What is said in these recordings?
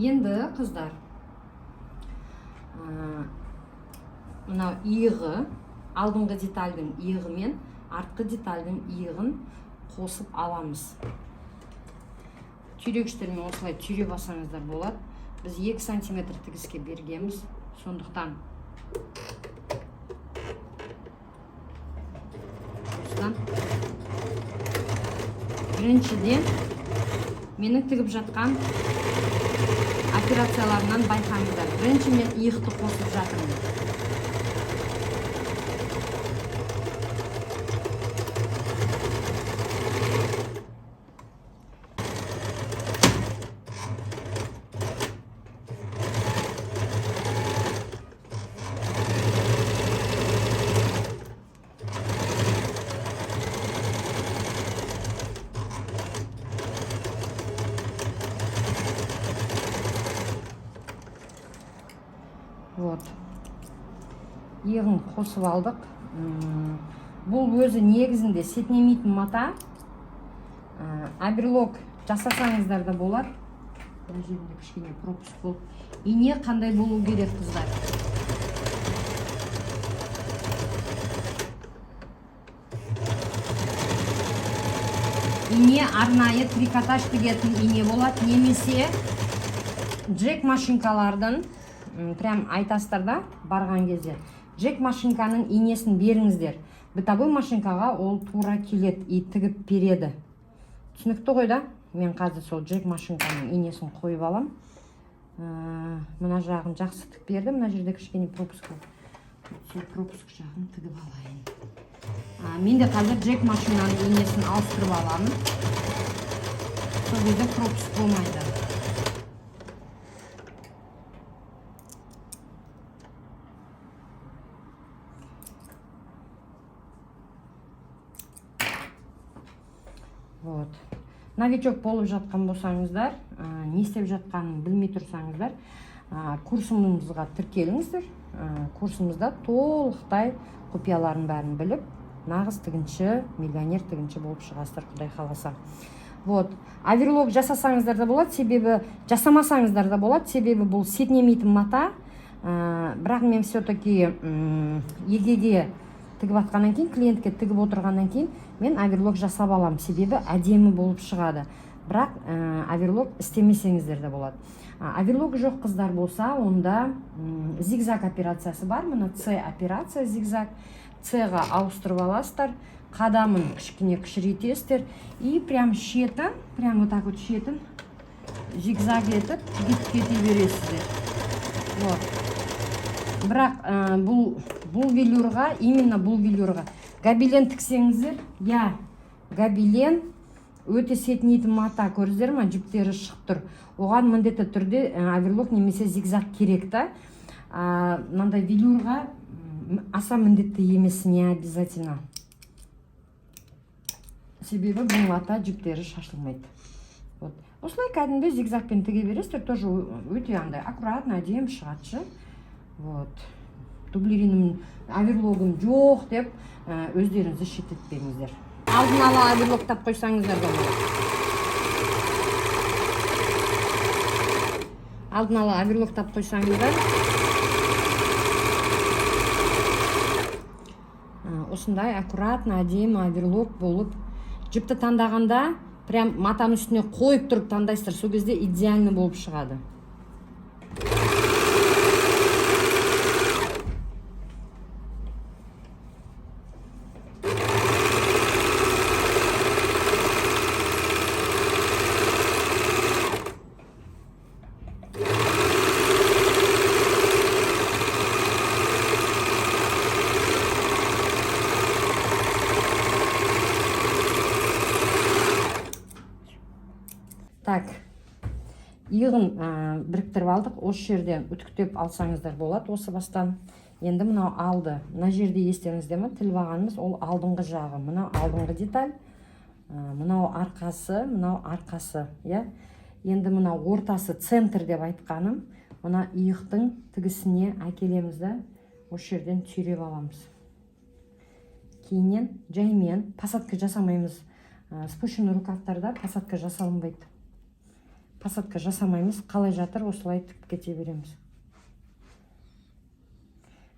Енді, қыздар, мынау иығы, алдыңғы детальдің иығы мен артқы детальдің иығын қосып аламыз. Түйрегіштермен осылай түйре бассаңыздар болады. Біз 2 сантиметр тігіске бергенбіз, сондықтан осыдан біріншіден менің тігіп жатқан операцияларымнан байқаңыздар. Бірінші мен иықты қосып жатырмын. Вот, иығын қосып алдық. Бұл өзі негізінде сетінемейтін мата. Оверлок жасасаңыздар да болады. Мына жерінде кішкене пропуск болып. Ине қандай болу керек, қыздар? Ине арнайы трикотаж тігетін ине болады немесе джек машинкалардың, прям айтасыздар да барған кезде: «Джек машинканың инесін беріңіздер». Бытовой машинкаға ол тура келеді и тігіп береді. Түсінікті ғой, да? Мен қазір сол джек машинканың инесін қойып алам. Мына жағын жақсы тігіп берді, мына жерде кішкене пропуск бар, сол пропуск жағын тігіп алайын. Мен де қазір джек машинаның инесін ауыстырып аламын, сол кезде пропуск болмайды. Вот, новичок болып жатқан болсаңыздар, не істеп жатқанын білмей тұрсаңыздар, курсымызға тіркеліңіздер. Курсымызда толықтай құпияларын бәрін біліп, нағыз тігінші, миллионер тігінші болып шығасыздар, құдай қаласа. Вот, оверлок жасасаңыздар да болады, себебі жасамасаңыздар да болады, себебі бұл сетінемейтін мата. Бірақ мен все таки егеге тігіп жатқаннан кейін, клиентке тігіп отырғаннан кейін мен оверлок жасап аламын, себебі әдемі болып шығады. Бірақ оверлок істемесеңіздер де болады. Оверлок жоқ қыздар болса, онда зигзаг операциясы бар. Мына С операция, зигзаг, С-ға ауыстырып аласыздар, қадамын кішкене кішірейтесіздер и прям шетін, прям вот так вот шетін зигзаг етіп бүйтіп кете бересіздер. Вот, бірақ бұл велюрға, именно бұл велюрға гобелен тіксеңіздер, иә, гобелен өте сетінейтін мата, көрдіңіздер ма, жіптері шығып тұр. Оған міндетті түрде оверлок немесе зигзаг керек та. Мынандай велюрға аса міндетті емес, не обязательно, себебі бұл мата жіптері шашылмайды. Вот осылай кәдімгі зигзагпен тіге бересіздер, тоже өте андай аккуратно, әдемі шығады ше. Вот, дублеринім, оверлогым жоқ деп өздеріңізді шеттетпеңіздер. Алдын ала оверлоктап қойсаңыздар да болады. Алдын ала оверлоктап қойсаңыздар, осындай аккуратно, әдемі оверлок болып. Жіпті таңдағанда прям матаның үстіне қойып тұрып таңдайсыздар, сол кезде идеально болып шығады. Так, иығын біріктіріп алдық. Осы жерден үтіктеп алсаңыздар болады, осы бастан. Енді мынау алды, мына жерде, естеріңізде ма, тіліп алғанымыз ол алдыңғы жағы, мына алдыңғы деталь. Мынау арқасы, мынау арқасы, иә. Енді мына ортасы, центр деп айтқаным, мына иықтың тігісіне әкелеміз да, осы жерден түйреп аламыз. Кейіннен жаймен посадка жасамаймыз. Спущенный рукавтарда посадка жасалынбайды, посадка жасамаймыз. Қалай жатыр, осылай тігіп кете береміз.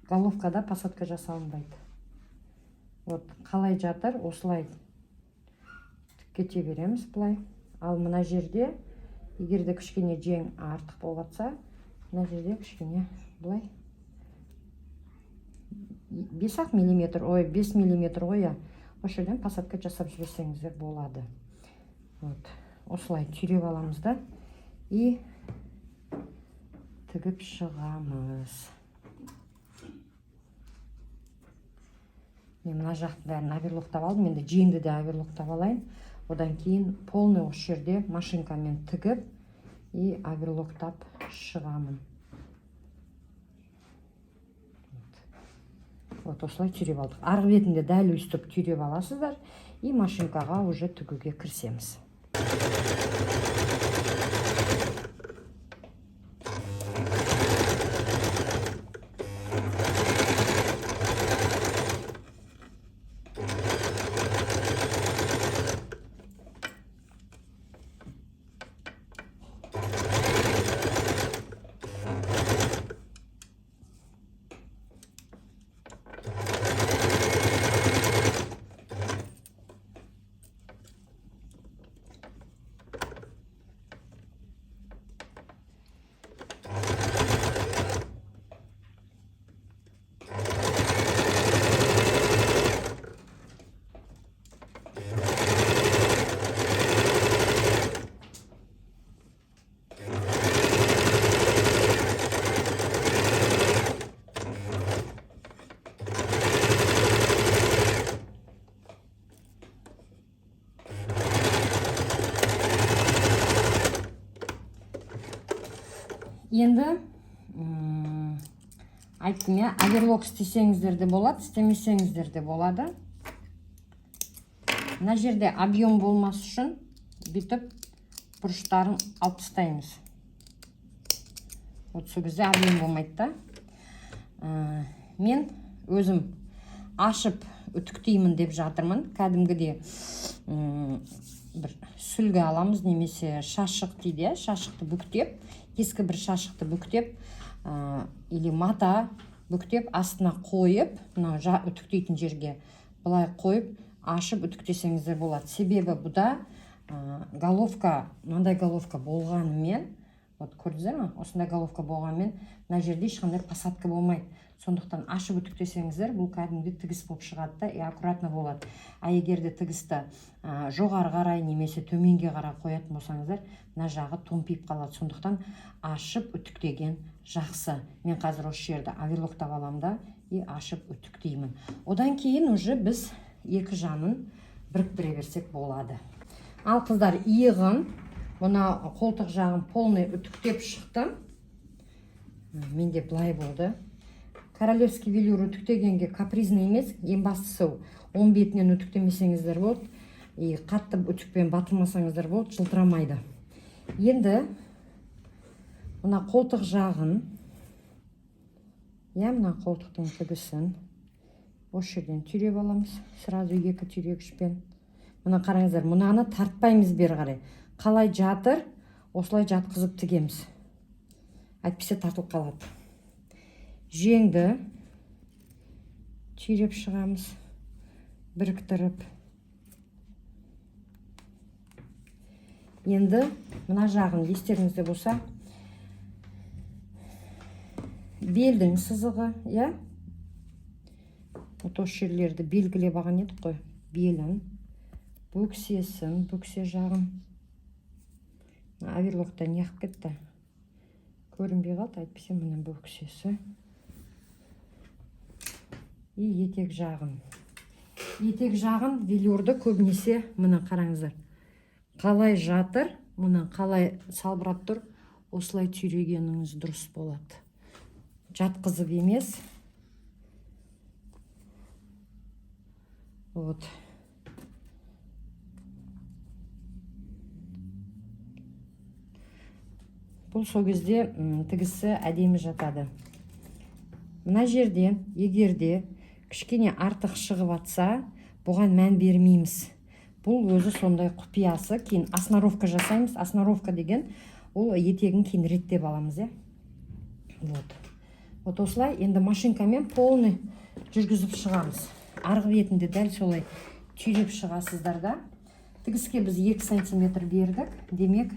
Головкада посадка жасалынбайды. Вот қалай жатыр, осылай тігіп кете береміз былай. Ал мына жерде егер де кішкене жең артық болып жатса, мына жерде кішкене былай 5-ақ миллиметр, ой, 5 миллиметр ғой, иә, осы жерден посадка жасап жіберсеңіздер болады. Вот осылай түйреп аламыз да и тігіп шығамыз. Мен мына жақтың бәрін оверлоктап алдым, енді жеңді де оверлоктап алайын. Одан кейін полный осы жерде машинкамен тігіп и оверлоктап шығамын. Вот осылай түйреп алдық. Арғы бетінде дәл өйстіп түйреп аласыздар и машинкаға уже тігуге кірісеміз. Енді айттым, иә, оверлок істесеңіздер де болады, істемесеңіздер де болады. Мына жерде объем болмас үшін бүйтіп бұрыштарын алып тастаймыз. Вот сол кезде объем болмайды да. Мен өзім ашып үтіктеймін деп жатырмын. Кәдімгідей бір сүлгі аламыз немесе шашық дейді, иә, шашықты бүктеп, ескі бір шашықты бүктеп, или мата бүктеп, астына қойып, мына үтіктейтін жерге былай қойып, ашып үтіктесеңіздер болады. Себебі бұда головка, мынандай головка болғанымен, вот көрдіңіздер ма, осындай головка болғанымен мына жерде ешқандай посадка болмайды. Сондықтан ашып үтіктесеңіздер, бұл кәдімгідей тігіс болып шығады да и аккуратно болады. А егер де тігісті жоғары қарай немесе төменге қарай қоятын болсаңыздар, мына жағы томпиып қалады. Сондықтан ашып үтіктеген жақсы. Мен қазір осы жерді оверлоктап аламын да и ашып үтіктеймін. Одан кейін уже біз екі жанын біріктіре берсек болады. Ал қыздар, иығын, мына қолтық жағын полный үтіктеп шықтым. Менде былай болды. Королевский велюр үтіктегенге капризный емес, ең бастысы оң бетінен үтіктемесеңіздер болды и қатты үтікпен батырмасаңыздар болды, жылтырамайды. Енді мына қолтық жағын, иә, мына қолтықтың тігісін осы жерден түйреп аламыз сразу екі түйрегішпен. Мына қараңыздар, мынаны тартпаймыз бері қарай, қалай жатыр, осылай жатқызып тігеміз, әйтпесе тартылып қалады. Жеңді түйреп шығамыз біріктіріп. Енді мына жағын, естеріңізде болса, белдің сызығы, иә, вот осы жерлерді белгілеп алған едік қой. Белін, бөксесін, бөксе жағын. Мына оверлокта неғып кетті, көрінбей қалды, әйтпесе міне бөксесі и етек жағын. Етек жағын велюрді көбінесе, мына қараңыздар, қалай жатыр, мына қалай салбырап тұр, осылай түйрегеніңіз дұрыс болады, жатқызып емес. Вот. Бұл сол кезде тігісі әдемі жатады. Мына жерде егер де кішкене артық шығып атса, бұған мән бермейміз. Бұл өзі сондай құпиясы. Кейін основка жасаймыз. Основка деген ол етегін кейін реттеп аламыз, иә. Вот осылай енді машинкамен полный жүргізіп шығамыз. Арғы бетінде дәл солай түйреп шығасыздар да. Тігіске біз 2 сантиметр бердік. Демек,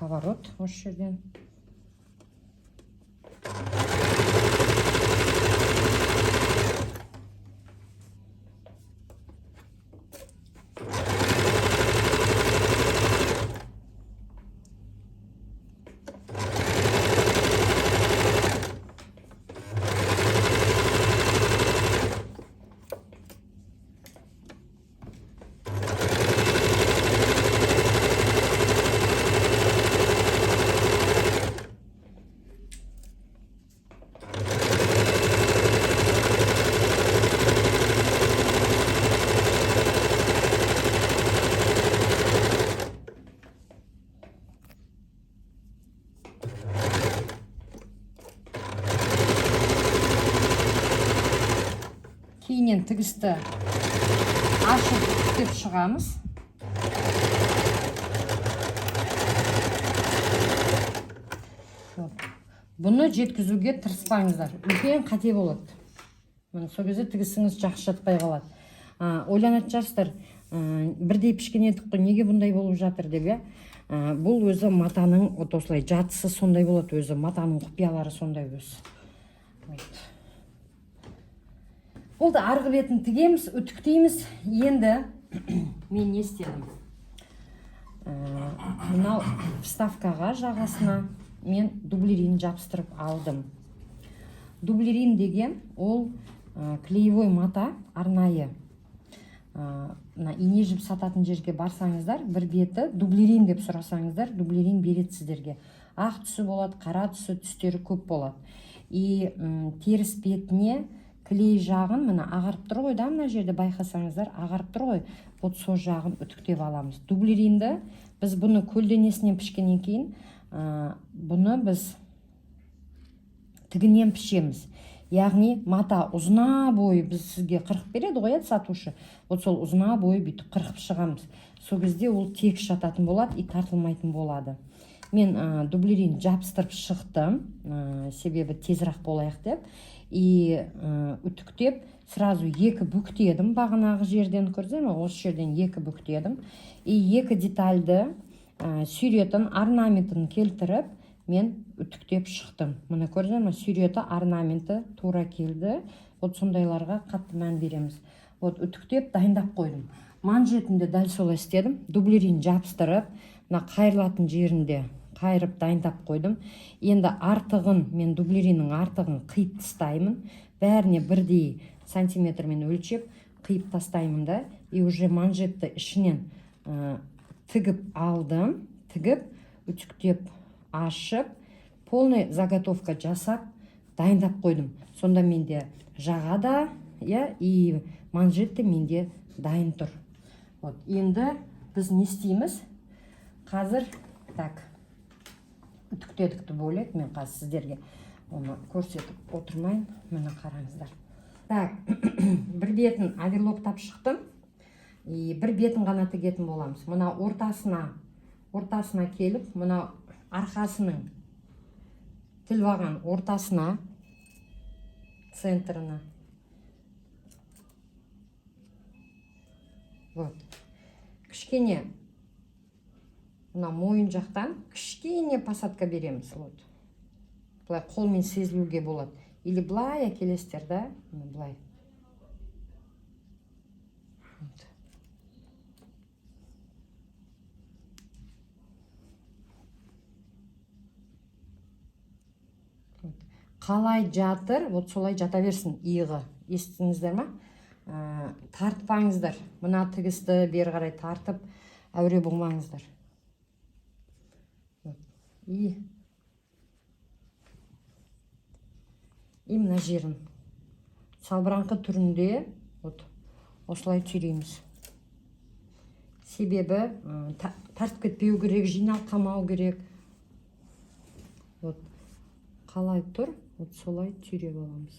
поворот осы жерден. Кейіннен тігісті ашып, үтіктеп шығамыз. Вот. Бұны жеткізуге тырыспаңыздар, үлкен қате болады. Міне, сол кезде тігісіңіз жақсы жатпай қалады. Ойланатын шығарсыздар, бірдей пішкен едік қой, неге бұндай болып жатыр деп, иә. Бұл өзі матаның вот осылай жатысы сондай болады, өзі матаның құпиялары сондай өзі. Вот. Болды, арғы бетін тігеміз, үтіктейміз. Енді мен не істедім? Мынау вставкаға, жағасына мен дублерин жабыстырып алдым. Дублерин деген ол клеевой мата арнайы. Мына ине жіп сататын жерге барсаңыздар, бір беті дублерин деп сұрасаңыздар, дублерин береді сіздерге. Ақ түсі болады, қара түсі, түстері көп болады. И теріс бетіне клей жағын, мына ағарып тұр ғой да, мына жерде байқасаңыздар, ағарып тұр ғой. Вот сол жағын үтіктеп аламыз. Дублеринді біз бұны көлденесінен пішкеннен кейін, бұны біз тігінен пішеміз. Яғни мата ұзына бойы біз сізге қырқып береді ғой, иә, сатушы. Вот сол ұзына бойы бүйтіп қырқып шығамыз. Сол кезде ол тегіс жататын болады и тартылмайтын болады. Мен дублерин жабыстырып шықтым, себебі тезірек болайық деп. И үтіктеп сразу екі бүктедім бағанағы жерден, көрдіңіздер ме? Осы жерден екі бүктедім. И екі детальді, суретін, орнаментін келтіріп, мен үтіктеп шықтым. Міне, көрдіңіздер ме? Суреті, орнаменті тура келді. Вот сондайларға қатты мән береміз. Вот үтіктеп дайындап қойдым. Манжетін де дәл солай істедім. Дублерин жабыстырып, мына қайырылатын жерінде қайырып дайындап қойдым. Енді артығын, мен дублериннің артығын қиып тастаймын. Бәріне бірдей сантиметрмен өлшеп қиып тастаймын да, и уже манжетті ішінен тігіп алдым. Тігіп, үтіктеп, ашып, полный заготовка жасап дайындап қойдым. Сонда менде жаға да, иә, и манжет те менде дайын тұр. Вот енді біз не істейміз қазір? Так, үтіктедікті бөлек, мен қазір сіздерге оны көрсетіп отырмайын. Міне, қараңыздар. Так, бір бетін оверлоктап шықтым и бір бетін ғана тігетін боламыз. Мына ортасына келіп, мына арқасының тіліп алған ортасына, центрына. Вот кішкене мына мойын жақтан кішкене посадка береміз. Вот былай қолмен сезілуге болады или былай әкелесіздер да, міне, былай. Вот. Қалай жатыр, вот солай жата берсін иығы. Естідіңіздер ма? Тартпаңыздар. Мына тігісті бері қарай тартып әуре болмаңыздар. Вот. И мына жерін салбыраңқы түрінде вот осылай түйреміз. Себебі тартып кетпеу керек, жиналып қалмау керек. Вот қалай тұр, вот солай түйреп аламыз.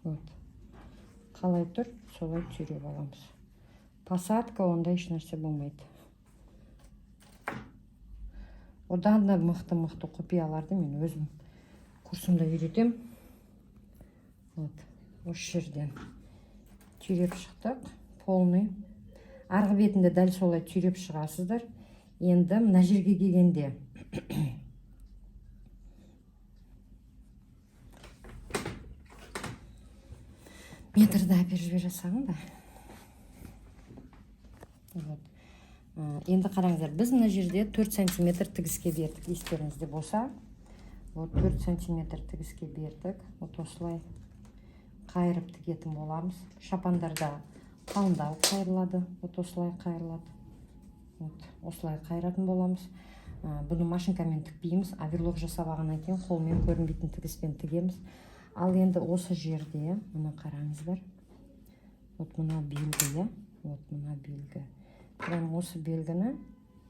Вот. Қалай тұр, солай түйреп аламыз. Посадка ондай ешнәрсе болмайды. Одан да мықты-мықты құпияларды мен өзім курсымда үйретем. Вот. Осы жерден түйреп шықтық. Полный. Арғы бетінде дәл солай түйреп шығасыздар. Енді мына жерге келгенде метрді әперіп жібере салың да. Вот. Енді қараңыздар, біз мына жерде 4 сантиметр тігіске бердік, естеріңізде болса. Вот 4 сантиметр тігіске бердік. Вот осылай қайырып тігетін боламыз. Шапандарда қалыңдау қайырылады, вот осылай қайырылады. Вот осылай қайыратын боламыз. Бұны машинкамен тікпейміз, оверлок жасап алғаннан кейін қолмен көрінбейтін тігіспен тігеміз. Ал енді осы жерде, мына қараңыздар, вот мына белгі, иә? Вот мына белгі. Прям осы белгіні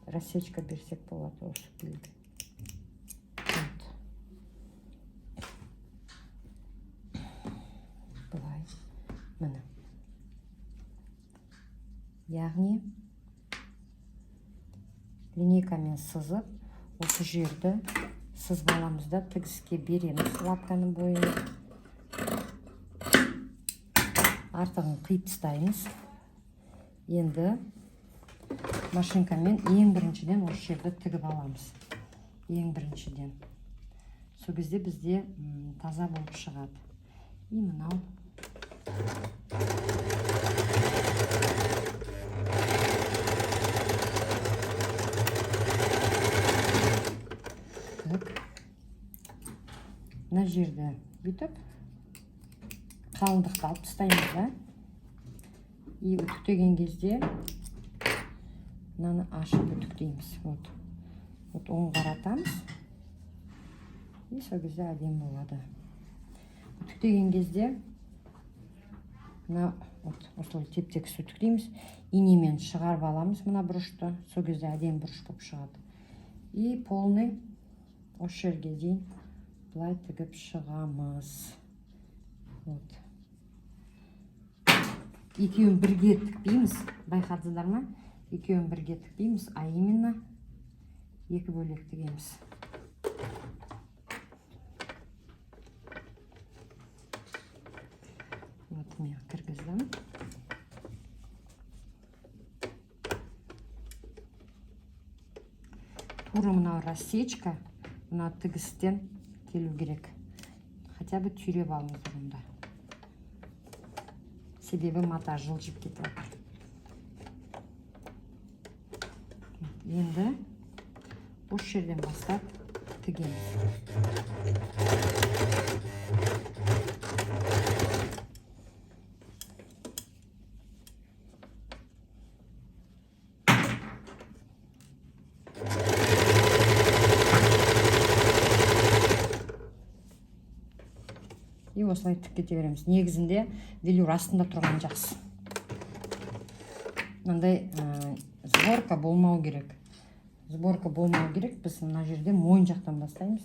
рассечка берсек болады, осы белгі. Вот. Былай. Міне. Яғни линейкамен сызып, осы жерді сызып аламыз да тігіске береміз лапканың бойына. Артығын қиып тастаймыз. Енді машинкамен ең біріншіден осы жерді тігіп аламыз. Ең біріншіден. Сол кезде бізде таза болып шығады. И мынау так. Мына жерді бүйтіп қалыңдықты алып тастаймыз да. И үтіктеген кезде мынаны ашып үтіктейміз. Вот. Вот оң қаратамыз. И сол кезде әдемі болады. Үтіктеген кезде мына вот осылай теп-тегіс үтіктейміз. Инемен шығарып аламыз мына бұрышты. Сол кезде әдемі бұрыш болып шығады. И полный осы жерге дейін былай тігіп шығамыз. Вот. Екеуін бірге тікпейміз, байқадыңыздар ма? Екеуін бірге тікпейміз, а именно екі бөлек тігеміз. Вот мен кіргіздім. Тура мынау рассечка, мына тігістен келу керек. Хотя бы түйреп алыңыздар онда. Себебі мата жылжып кетіп жатыр. Енді осы жерден бастап тігеміз. И осылай тік кете береміз. Негізінде велюр астында тұрған жақсы. Мынандай сборка болмау керек. Сборка болмау керек. Біз мына жерде мойын жақтан бастаймыз.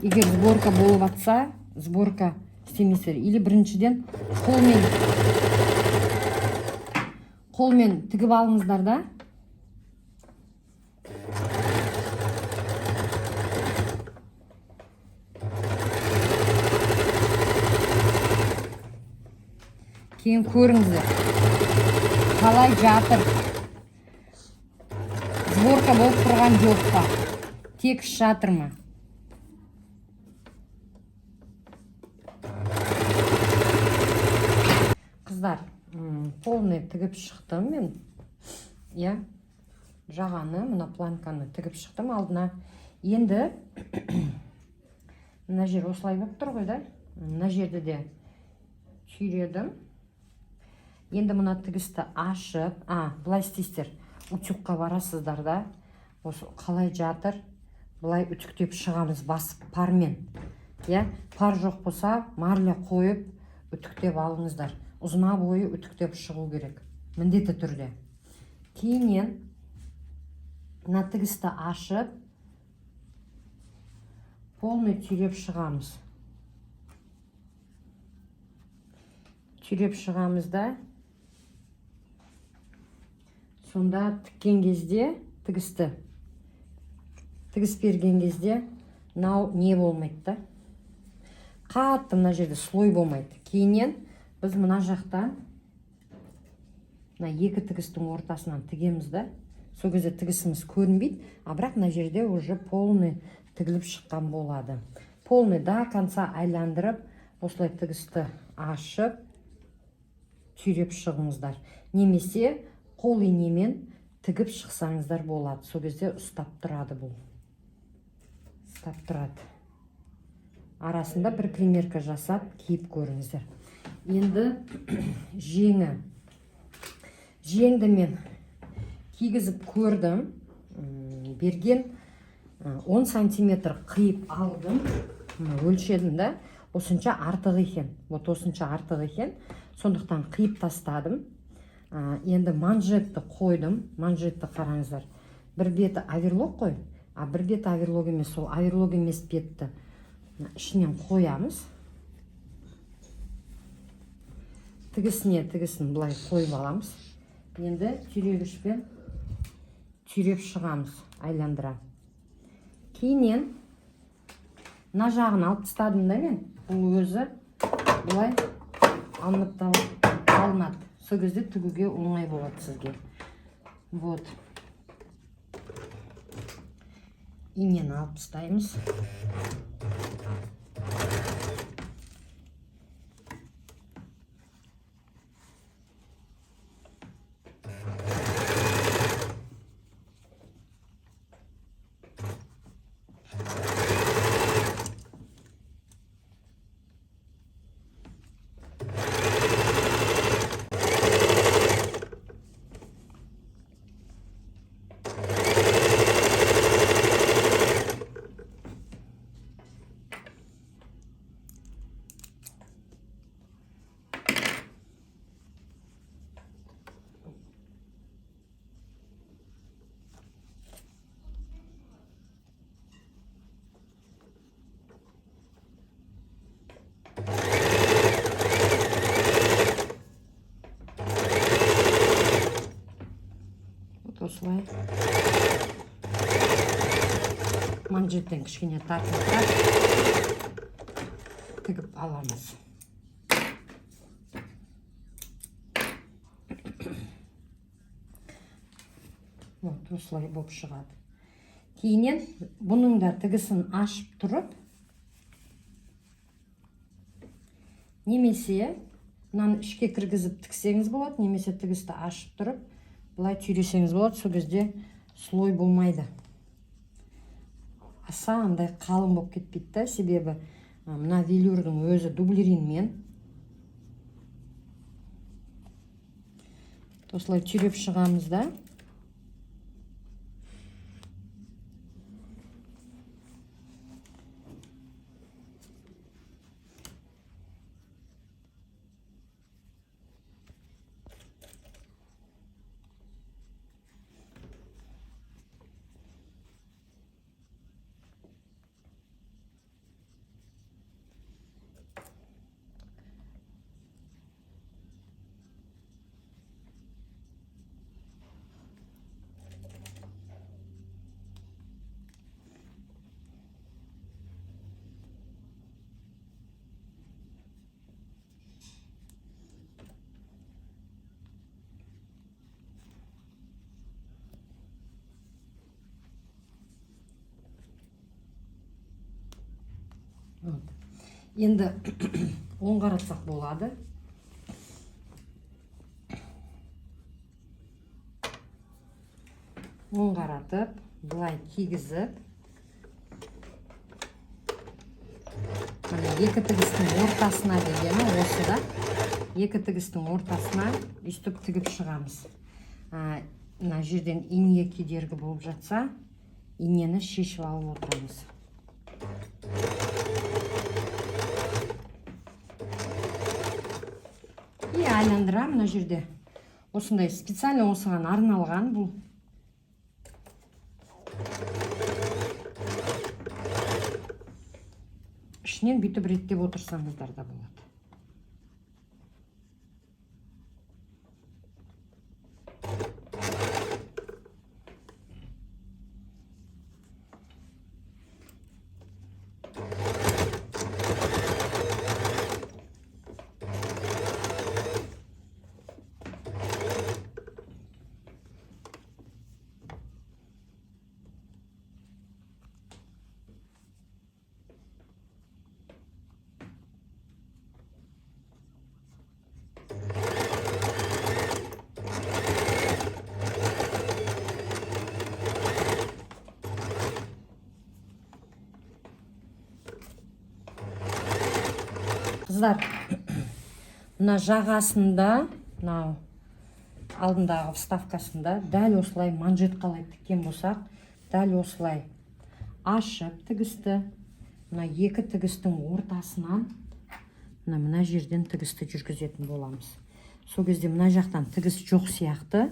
Егер сборка болып атса, сборка істемейсіздер. Или біріншіден қолмен тігіп алыңыздар да. Кейін көріңіздер, қалай жатыр, сборка болып тұрған жоқ па, тегіс жатыр ма. Қыздар, полный тігіп шықтым мен, иә, жағаны, мына планканы тігіп шықтым алдына. Енді мына жер осылай болып тұр ғой да, мына жерді де түйредім. Енді мына тігісті ашып, былай істейсіздер: утюгқа барасыздар да, осы қалай жатыр, былай үтіктеп шығамыз, басып пармен, иә. Пар жоқ болса, марля қойып үтіктеп алыңыздар. Ұзына бойы үтіктеп шығу керек міндетті түрде. Кейіннен мына тігісті ашып, полный түйреп шығамыз. Түйреп шығамыз да, сонда тіккен кезде, тігісті тігіс берген кезде мынау не болмайды да, қатты мына жерде слой болмайды. Кейіннен біз мына жақтан, мына екі тігістің ортасынан тігеміз да, сол кезде тігісіміз көрінбейді, а бірақ мына жерде уже полный тігіліп шыққан болады. Полный до конца айландырып, осылай тігісті ашып түйреп шығыңыздар немесе қол инемен тігіп шықсаңыздар болады. Сол кезде ұстап тұрады, бұл ұстап тұрады. Арасында бір примерка жасап киіп көріңіздер. Енді жеңі. Жеңді мен кигізіп көрдім. Берген 10 сантиметр қиып алдым. Мына өлшедім да, осынша артық екен, вот осынша артық екен, сондықтан қиып тастадым. Енді манжетті қойдым. Манжетті қараңыздар, бір беті оверлок қой, а бір беті оверлок емес. Сол оверлок емес бетті мына ішінен қоямыз тігісіне, тігісін былай қойып аламыз. Енді түйрегішпен түйреп шығамыз айландыра. Кейіннен мына жағын алып тастадым да мен, бұл өзі былай алынып алынады. Сол кезде тігуге оңай болады сізге. Вот инені алып тастаймыз. Вот осылай манжеттен кішкене тартыңқырап тігіп аламыз. Вот осылай болып шығады. Кейіннен бұның да тігісін ашып тұрып немесе мынаны ішке кіргізіп тіксеңіз болады, немесе тігісті ашып тұрып былай түйресеңіз болады. Сол кезде слой болмайды, аса андай қалың болып кетпейді да, себебі мына велюрдің өзі дублеринмен. Осылай түйреп шығамыз да. Вот. Енді оң қаратсақ болады. Оң қаратып, былай кигізіп, міне, екі тігістің ортасына дегені осы да. Екі тігістің ортасына өйстіп тігіп шығамыз. Мына жерден ине кедергі болып жатса, инені шешіп алып отырамыз. И айландырамын. Мына жерде осындай специально осыған арналған бұл. Ішінен бүйтіп реттеп отырсаңыздар да болады. Қыздар, мына жағасында, мынау алдындағы вставкасында дәл осылай манжет қалай тіккен болсақ, дәл осылай ашып тігісті, мына екі тігістің ортасынан, мына жерден тігісті жүргізетін боламыз. Сол кезде мына жақтан тігіс жоқ сияқты,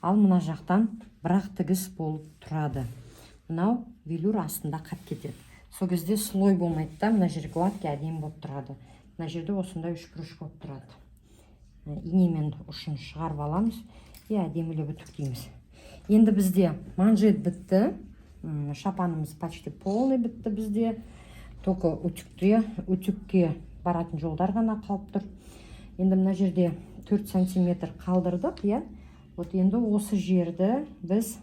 ал мына жақтан бірақ тігіс болып тұрады. Мынау велюр астында қап кетеді. Сол кезде слой болмайды да, мына жер гладкий, әдемі болып тұрады. Мына жерде осындай үшбұрыш болып тұрады. Инемен ұшын шығарып аламыз и әдемілеп үтіктейміз. Енді бізде манжет бітті, шапанымыз почти полный бітті. Бізде только үтікке баратын жолдар ғана қалып тұр. Енді мына жерде 4 сантиметр қалдырдық, иә. Вот, енді осы жерді біз,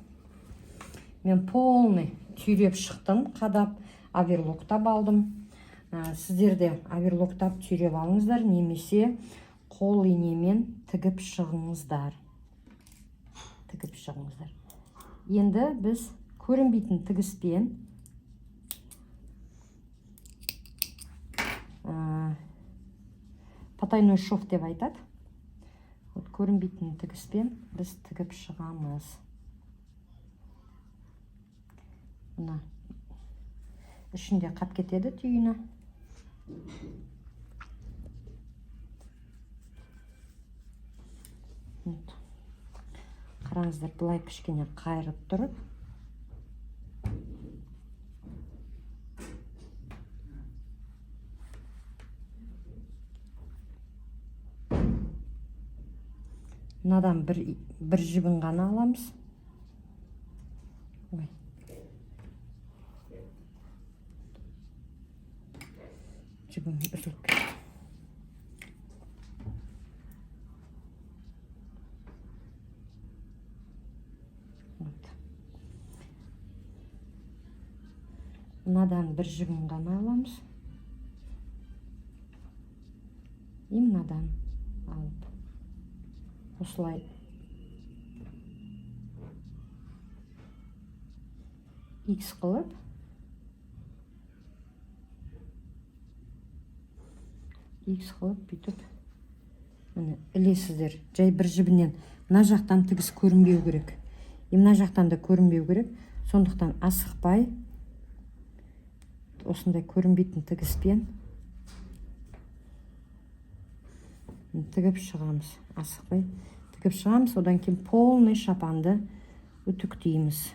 мен полный түйреп шықтым, қадап, оверлоктап алдым. Сіздер де оверлоктап түйреп алыңыздар немесе қол инемен тігіп шығыңыздар, тігіп шығыңыздар. Енді біз көрінбейтін тігіспен потайной шов деп айтады, вот, көрінбейтін тігіспен біз тігіп шығамыз. Мына ішінде қап кетеді түйіні. Вот. Қараңыздар, былай кішкене қайырып тұрып, мынадан бір жібін ғана аламыз. Ой, жібім үзіліп кетті. Вот. Мынадан бір жібін ғана аламыз и мынадан алып, осылай X қылып, X қылып, бүйтіп, міне, ілесіздер. Жай бір жібінен. Мына жақтан тігіс көрінбеу керек и мына жақтан да көрінбеу керек. Сондықтан асықпай, осындай көрінбейтін тігіспен тігіп шығамыз. Асықпай тігіп шығамыз. Одан кейін полный шапанды үтіктейміз.